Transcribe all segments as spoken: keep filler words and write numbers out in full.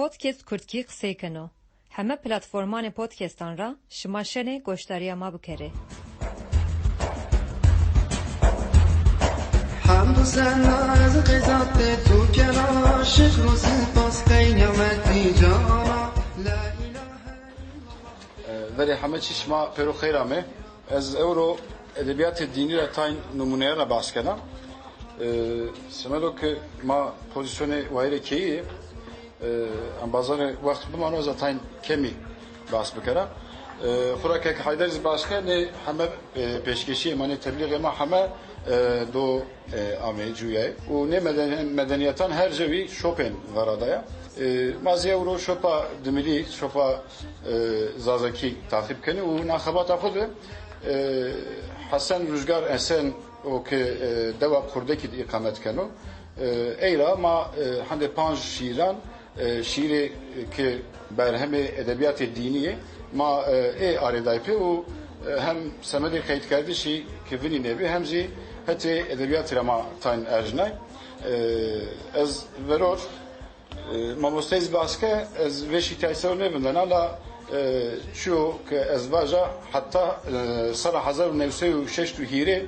Podcast Kurdkî qisey keno. Heme platformanê podcastan ra şima şenê goşdariya ma bikerê. Hemd û sena ez qêzatê tu kena, şikr û spas qey nimetî cana. La ilahe illallah. Verê heme çi şima pêro xeyr ame. Ez ewro edebiyatê dînî ra tayn nimûneyan ra behs kena. Semedo ke ma pozîsyonê wayirê keyî yê, embazanê wext bimano, ez a tayn kemî behs bikera. Xura kek Heyder zî behs ke, nê heme, e, pêşkêşiyê ma, nê teblîxê ma heme, e, do, e, amê cuyayê. Û nê meden-, medeniyetan her cewî şopên veradaya. E, ma zî ewro şopa Dimilî, şopa, e, Zazakî taxîb kenî û na xebata xwe de, e, Hesen Rujgar Esen o ke, e, dewa Kurdekî de îqamet keno. E, ey ra ma, e, hendê panc şîran, e, şîrê ke berhemê edebiyatê dînî yê, ma, e, ê arêdayî pê û, e, hem semedê qeydkerdişî ke vinî nêbî, hem zî hetê edebiyatî ra ma tayn erjnay. E, ez veror, e, mamosteyî zî behs ke, ez vê şîtayî ser nêvindena, la, e, çiyo ke ez vaja, heta, e, sala hezar û new sey û şeşt û hîrê,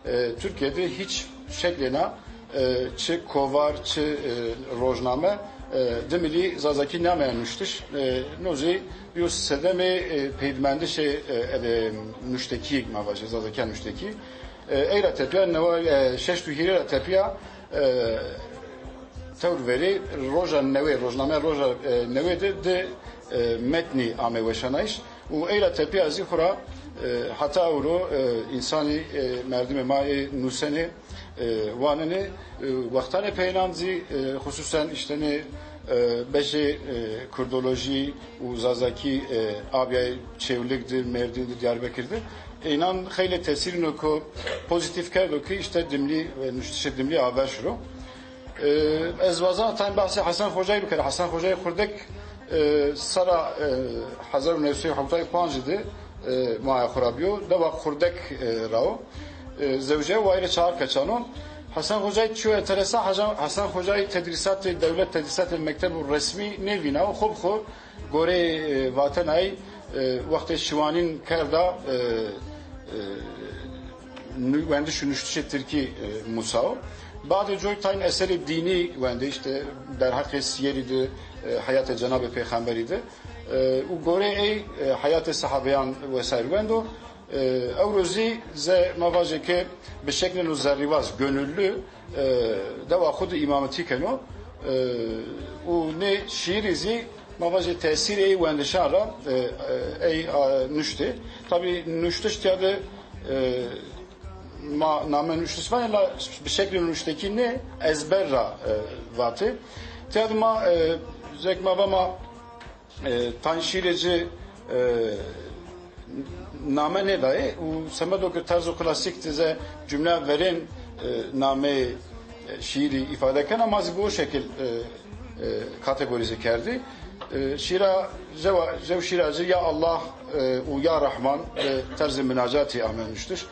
e, Tirkiyê de hîç şeklêna, e, çi kovar, çi, e, rojname, e, Dimilî Zazakî nameya nuştiş. E, no zî yo sedemê, e, peydmendişê, e, ede nuştekî, ma vajê, Zazakiya nuştekî. E, ey ra tepiya newa, e, şeşt û hîrê ra tepiya, e, tewr verê roja newê, rojnameya roja, e, newê de di, e, metnî ame weşanayîş. Û ey ra tepiya zî xura, e, heta ewro, e, însanî, e, merdimê ma ê nûsenê, e, wanenê, e, wextanê peynan zî, e, xusûsen îşte nê, e, beşê, e, kurdolojî û zazakî, e, abiyayê Çewlig di, Mêrdîn di, Diyarbekir di. Înan xeylê tesîrîno ku pozîtîf kerdo ki îşte Dimlî, e, nuştişê Dimlî aver şiro. E, ez wazana tayn behsê Hesen Xocayî bikera. Hesen Xocayî Xurdek, e, sera, e, hezar û new sey û hewtay û panc de, e, maya xwe ra biyo. Dewa Xurdek, e, ra o. E, zewje wayirê çar keçan o. Hesen Xocayî çiyo enteresa, Hasan, Hesen Xocayî tedrîsatê dewlet, tedrîsatê mekteb û resmî nêvîna û xwe bi xwe gorê, e, vatenayî, e, wextê şiwanîn kerda, e, e, nu-, wendiş û nuştişê tirkî, e, musao. Badê coy tayn eserê dînî wendê, îşte derheqê siyerî di, e, heyatê Cenabê Pêxemberî di. E, û gorê ey, e, heyatê sehabeyan wesair wendo. E, ewro zî ze ma vajê ke bi şeklên û zerrîvaz, gönüllü, e, dewa xwe di îmametî keno, e, û nê şîîrî zî ma vajê tesîrê ey wendişan ra, e, e, ey, a, nuştê. Tabî nuştiş tiya de, e, ma name nuştiş vanê la bi şeklê nuştekî nê, ezber ra, e, vatê. Tiya de ma, e, zek ma va ma e, tayn şîrê ci, e, name nêdayê û semedo ki terzo klasîk dize cumleya verên, e, nameyê, e, şîrî îfade kena, ma zî bi o şekil, e, e, kategorîze kerdî. E, şîra, jewa, jew şîra ci Ya Allah, e, û Ya Rahman bi terzê munacatî ame nuştiş.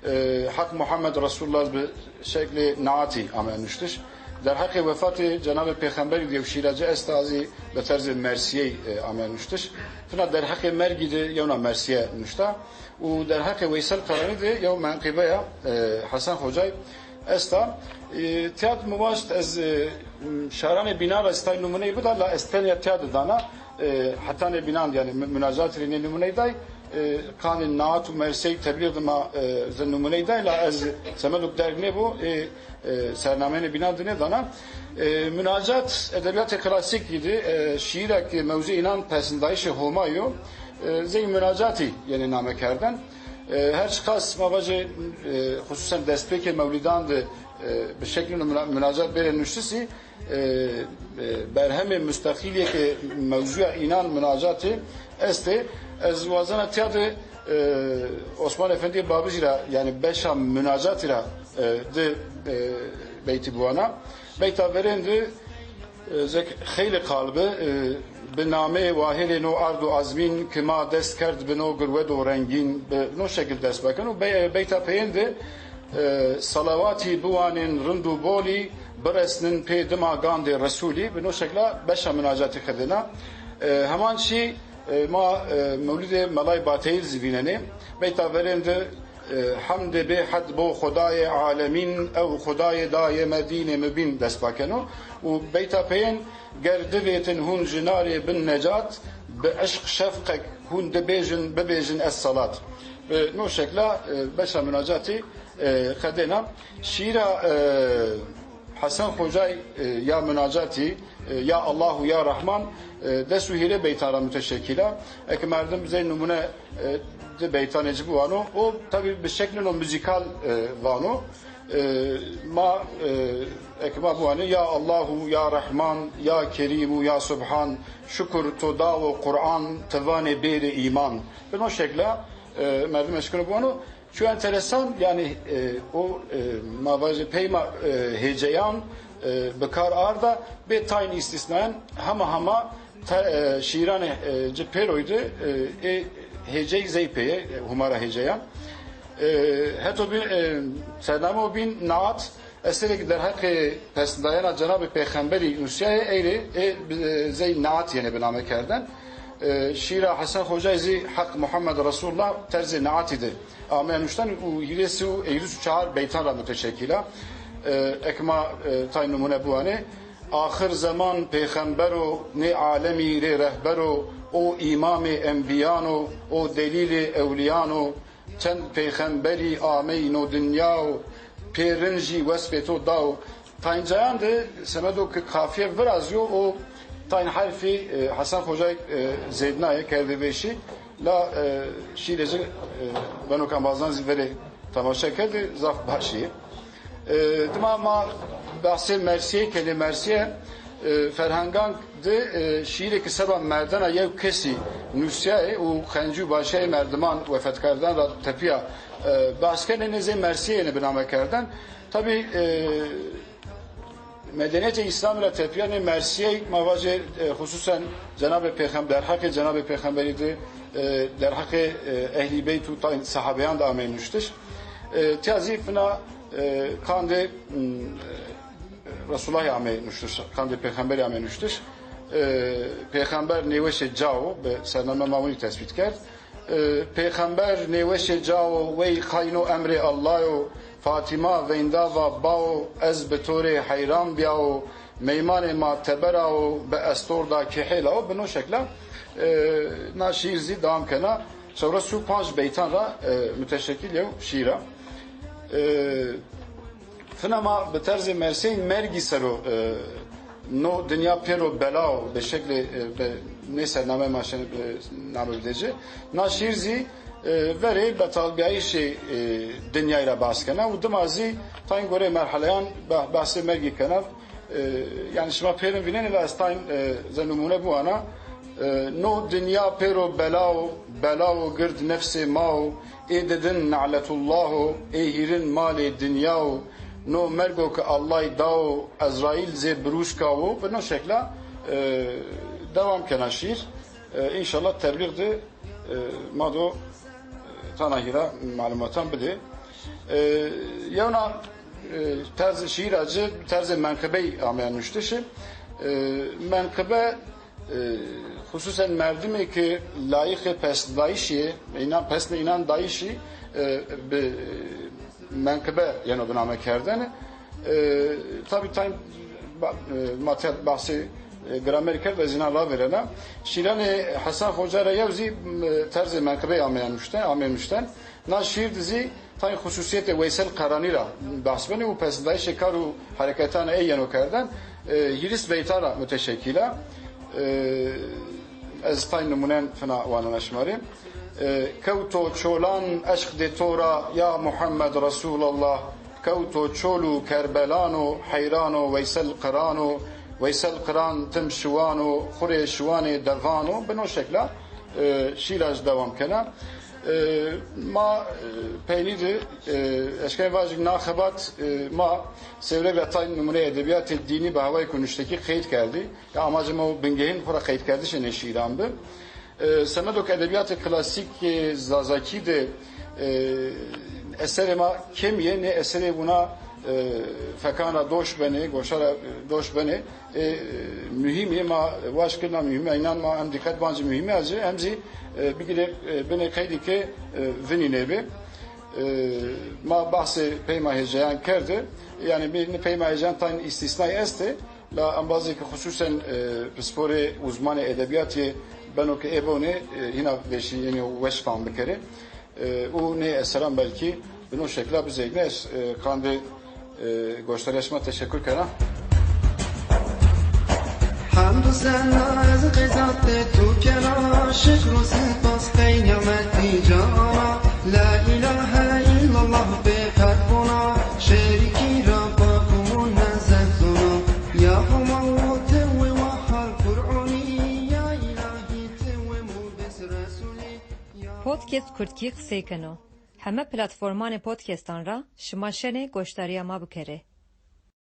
E, Hak Muhammed Resulullah bi şeklê naatî ame nuştiş. Derheqê wefatê Cenabê Pêxemberî de yew şîra ci esta, a zî bi terzê mersiyey, e, ame nuştiş. Fina derheqê mergî de yewna mersiye nuşta. Û derheqê Weysel Karanî de yew menqîbeya, e, Hesen Xocay esta. E, tiyat mi waşt ez, e, şaranê bînan ra ez tay nimûneyî bida, la ez tenya tiya de dana, e, hetanê bînan, yanî mu-, munacatê rê nê nimûneyî day. E, kanê naat û mersey teblîx dima, e, ze nimûneyî day, la ez semedok derg nêbo, e, e, sernameyê bînan dinê dana. E, munacat edebiyatê klasîkî de, e, şiîrek mewzû înan pesindayîşê Homa yo, e, zey munacatî yenê name kerden. E, her çiqas ma vajê, e, xusûsen destpêkê mewlîdan de, e, bi şeklî muna-, munacat bêrê nuştisî, e, e, berhemê mustexîlê ke mewzûya înan munacatê estê, ez wazena tiya de, e, Osman Efendiyê Babijî ra, yanî beşa munacatî ra, e, di, e, beytî biwana. Beyta verên de, e, zek xeylê qal bi, e, bi nameyê wahêrê no ard û azmîn ki ma dest kerd bi no girwed û rengîn, bi no şekil dest beken û be-, beyta peyên de, e, salawatî biwanên rind û bolî, Biresnin pê dima gandê Resûlî, bi no şekla beşa munacatî xedêna. E, heman şî, e, ma, e, mewlidê Melayê Bateyî zî vînenê. Beyta verên di, e, hemdê bê hed bo Xwedayê alemîn, ew Xwedayê dayê me dînê mubîn dest pakeno. Û beyta peyên, ger divêtin hûn ji narê bin necat, bi eşq şefqek hûn dibêjin, bibêjin es salat. Bi no şekla, e, beşa munacatî, e, xedêna. Şîra, e, Hesen Xocay, e, ya munacatî, e, ya Allahu ya Rahman, e, des û hîrê beytan ra muteşekîl a. Eke merdim zey nimûne, e, di beytanê ci biwano. O tabî bi şeklino muzîkal, e, vano. E, ma, e, eke ma biwanê ya Allahu ya Rahman ya Kerîm û ya Subhan, şukur to dawo Qur'an, ti vanê bêrê îman. Bi no şekla, e, merdim eşkino biwano. Çu enteresan, yani, e, o, e, ma vajê peyma, e, hêceyan, e, bi kar arda, bê tayn îstîsnayan hema hema te-, e, şîranê, e, ci pêroydi, e, ê hêcey zey pê ye, e, humara hêceyan. E, heto bîn, e, sername o bîn naat, eserek derheqê pesndayena Cenabê Pêxemberî nusiyayê eyrê ê bi, e, zey naat yene bi name kerden. E, şîra Hesen Xocayê zî Heq Muhammed Resulullah terzê naatî de ame nuşten û hîrê sî û hîris û çar beytan ra muteşekîl a. E, eke ma, e, tay nimûne biwanê. Axir zeman pêxembero, nê alemî rê rehbero, o îmamê enbiyano, o delîlê ewliyano, çend pêxemberî ameyno dinya û pê rin jî wesfê to da û Tayn cayan de semedo ki kafiye virazyo û tayn herfî, e, Hesen Xocay, e, zêdnaye kerdê vêşî. La, e, şîrê ci, e, beno ki embazan zî verê temaşe kerdê, zaf başî ye. E, dima ma behsê Mersiyê kenê. Mersiye, e, ferhengan de, e, şîrê ki seba merdena yew kesî nusiyayê û xencî û başiyayê merdiman wefetkerdan ra tepiya, e, behs kenê, nêzê Mersiyê yene bi name kerden. Tabî, e, medeniyetê Îslamî ra tepiya nê Mersiyey, ma vajê, e, xusûsen Cenabê Pêxem-, derheqê Cenabê Pêxemberî de, e, derheqê, e, Ehlî Beyt û tayn sehabeyan de ameyê nuştiş. E, tiya zî fina, e, qandê, m, e, Resûlullahî ameyê nuştiş, qandê Pêxemberî ameyê nuştiş. E, Pêxember nêweşê cawo bi sername ma winî tesbît kerd. E, Pêxember nêweşê cawo, wey qayno emrê Allayo, Fatîma veynda va bawo, ez bi to rê heyran biyawo, meymanê ma teberawo, bi estor da kihêlawo, bi no şekla, e, na şîr zî dewam kena. Çewres û panc beytan ra, e, muteşekîl yew şîr a. E, Fina ma bi terzê Merseyên mergî sero, e, no dinya pêro belaw bi şeklê, e, bi nê sername ma şen, e, name bidê ci. Na şîr zî, e, verê betalbiyayîşê, e, dinyayî ra behs kena û dima zî tayn gorê merheleyan be-, behsê mergî kena. E, yani şima pêrin vînenê la ez tayn, e, ze nimûne biwana. E, no dinya pêro belaw, belaw gird nefsê maw, ê didin ne'letullaho, ê hîrin malê dinyaw, no mergo ki Allay daw, Ezraîl zê birûşkawo, bi no şekla, e, dewam kena şîr. E, înşallah teblîx de, e, ma do, e, tana hîra malûmatan bidê. E, yewna, e, terz şîra ci, terzê menqibey ameya nuştişi. E, menqibe E, xusûsen merdimê ki layîqê pesndayîşî ye, înan, pesnê înan dayîşî, e, bi menqibe yeno bi name kerdene. E, tabî tayn ba-, e, ma te bahsê, e, gramerî kerd, ez înan ravêrena. Şîranê Hesen Xoca ra yew zî, e, terzê menqibeyê ameya nuşten, amê nuşten. Na şîr de zî tayn xusûsiyetê Weysel Qeranî ra behs benê û pesndayîşê kar û hereketanê ey yeno kerden, e, hîris beytan ra muteşekîl a. E, ez tayn nimûnen fina wanena şima rê. E, kewto çolan eşq dê to ra ya Muhammed Resûlallah, kewto çol û Kerbelano heyrano Weysel Qerano, Weysel Qiran tim şiwano, xurê şiwanê devano, bi no şekla, e, şîra ji dewam kena. E, ma, e, peynî de, e, eşkenê vajik na xebat, e, ma sêwreg ra tay nimûneyê edebiyatê dînî bi hawayê ku nuştekî qeyd kerdî. Ya amacê me û bingehîn xwe ra qeydkerdişê nê şîran bi. E, semedo ke edebiyatê klasîk ê Zazakî de, e, eserê ma kêm yê, nê eserê wina E, fekan re doş benê, goşa re, e, doş benê. E, muhîm ê ma waş kirina muhîm e, înan ma em dîqet ban jî muhîm e jî, em jî, e, bigirê, e, binê qeydî ke, e, vinî nêbe. E, ma bahsê peyma hêjeyan kerde. Yani bir peyma hêjeyan tayn îstîsnay este. La embazê ke xusûsen, e, pisporê uzmanê edebiyatê beno ke ê bonê, e, hîna vêşî, yani weş fam bikere. E, û nê eseran belkî bi no şekla bizêkne ez, e, qandê, e, goştarê şima teşekkür kena. Hamd û sena ez qêza te tu kena, şikr û spas qey nimetî cana. La ilahe illallah bê qet bona, şerîkî ra pak û munezeh zona. Ya Homa û te wê wahar Qur'anî, ya îlahî te wê mubes Resûlî. Podcast Kurdkî qisê keno. Heme platformanê podcastan ra şima şenê goşdariya ma bikerê.